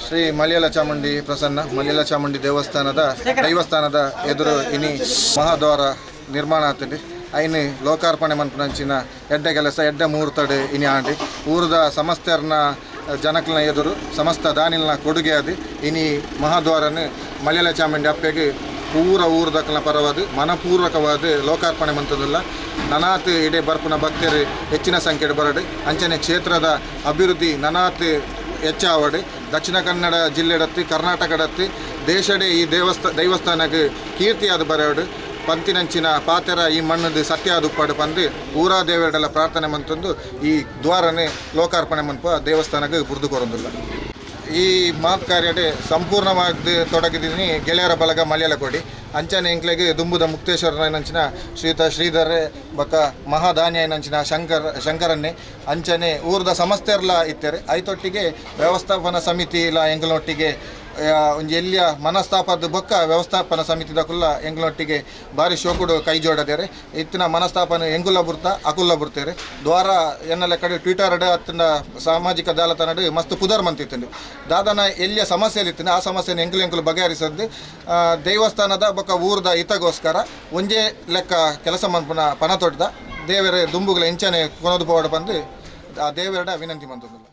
ಶ್ರೀ ಮಲಯಲ ಚಾಮುಂಡಿ ಪ್ರಸನ್ನ ಮಲಯಲ ಚಾಮುಂಡಿ ದೈವಸ್ಥಾನದ ಎದುರು ಇನಿ ಮಹಾದ್ವಾರ ನಿರ್ಮಾಣ ಆತಂಡಿ ಐನು ಲೋಕಾರ್ಪಣೆ ಮನ್ಪುನಂಚಿನ ಎಡ್ಡೆ ಕೆಲಸ ಎಡ್ಡೆ ಮುಹೂರ್ತಡು ಇನಿ ಆಂಡಿ ಊರದ ಸಮಸ್ತರ್ನ ಜನಕ್ಲನ ಎದುರು ಸಮಸ್ತ ದಾನಿಲ್ನ ಕೊಡುಗೆ ಅದು ಇನಿ ಮಹಾದ್ವಾರನು ಮಲಯಲ ಚಾಮುಂಡಿ ಅಪ್ಪೆಗೆ ಪೂರ ಊರದಕ್ಕನ ಪರವಾದ ಮನಪೂರ್ವಕವಾದ ಲೋಕಾರ್ಪಣೆ ಮಂತದಲ್ಲ ನನಾತ್ ಇಡೇ ಬರ್ಪುನ ಭಕ್ತರು ಹೆಚ್ಚಿನ ಸಂಖ್ಯೆ ಬರಡು ಅಂಚನೆ ಕ್ಷೇತ್ರದ ಅಭಿವೃದ್ಧಿ ನನಾತ್ ಹೆಚ್ಚಾವಡು ದಕ್ಷಿಣ ಕನ್ನಡ ಜಿಲ್ಲೆಡತ್ತಿ ಕರ್ನಾಟಕಡತ್ತಿ ದೇಶಡೆ ಈ ದೈವಸ್ಥಾನಕ್ಕೆ ಕೀರ್ತಿಯಾದ ಬರೋಡು ಪಂತಿನಂಚಿನ ಪಾತೆರ ಈ ಮಣ್ಣದು ಸತ್ಯ ಉಪ್ಪಾಡು ಪಂದು ಊರಾ ದೇವರೆಲ್ಲ ಪ್ರಾರ್ಥನೆ ಮಂತಂದು ಈ ದ್ವಾರನೇ ಲೋಕಾರ್ಪಣೆ ಮನ್ಪ ದೇವಸ್ಥಾನಕ್ಕೆ ಬುರ್ದು ಕೊರೊಂದಿಲ್ಲ. ಈ ಮಾತು ಕಾರ್ಯಡೆ ಸಂಪೂರ್ಣವಾಗಿ ತೊಡಗಿದ್ದೀನಿ ಗೆಳೆಯರ ಬಳಗ ಮಲಯಾಳ ಕೊಡಿ ಅಂಚನೆ ಎಂಕ್ಲೆಗೆ ದುಂಬುದ ಮುಕ್ತೇಶ್ವರನಂಚಿನ ಶ್ರೀತ ಶ್ರೀಧರೆ ಬೊಕ್ಕ ಮಹಾದಾನ್ಯನಂಚಿನ ಶಂಕರನ್ನೇ ಅಂಚನೆ ಊರದ ಸಮಸ್ತೆರ್ಲ ಇತ್ತಾರೆ ಐತೊಟ್ಟಿಗೆ ವ್ಯವಸ್ಥಾಪನಾ ಸಮಿತಿ ಇಲ್ಲ ಎಂಗ್ಲೊಟ್ಟಿಗೆ ಒಂಜಿ ಎಲ್ಲಿಯ ಮನಸ್ತಾಪದ ಬೊಕ್ಕ ವ್ಯವಸ್ಥಾಪನಾ ಸಮಿತಿದಕುಲ್ಲ ಎಂಗ್ಲೊಟ್ಟಿಗೆ ಭಾರಿ ಶೋಕುಡು ಕೈ ಜೋಡದೇರೆ ಇತ್ತಿನ ಮನಸ್ತಾಪನೆ ಎಂಗುಲ ಬುರ್ತಾ ಅಕುಲ್ಲ ಬುರ್ತಾರೆ ದ್ವಾರ ಎನ್ನೆಲ್ಲ ಕಡೆ ಟ್ವಿಟರ್ ಅತ್ತಿನ ಸಾಮಾಜಿಕ ಜಾಲತಾಣ ಮಸ್ತ್ ಪುದರ್ ಮಂತಿತ್ತಂಡು ದಾದನ ಎಲ್ಲಿಯ ಸಮಸ್ಯೆಯಲ್ಲಿ ಆ ಸಮಸ್ಯೆನ ಎಂಗುಲು ಎಂಕುಲು ಬಗೆಹರಿಸದ್ದು ದೇವಸ್ಥಾನದ ಬೊಕ್ಕ ಊರದ ಹಿತಗೋಸ್ಕರ ಒಂಜೇ ಲೆಕ್ಕ ಕೆಲಸ ಮನ್ಪುನ ಪಣ ತೊಡ್ದ ದೇವರ ದುಂಬುಗಳ ಎಂಚನೆ ಕೊನದು ಪೋವಡ ಬಂದು ಆ ದೇವರಡ ವಿನಂತಿ ಮಂತಂದಿಲ್ಲ.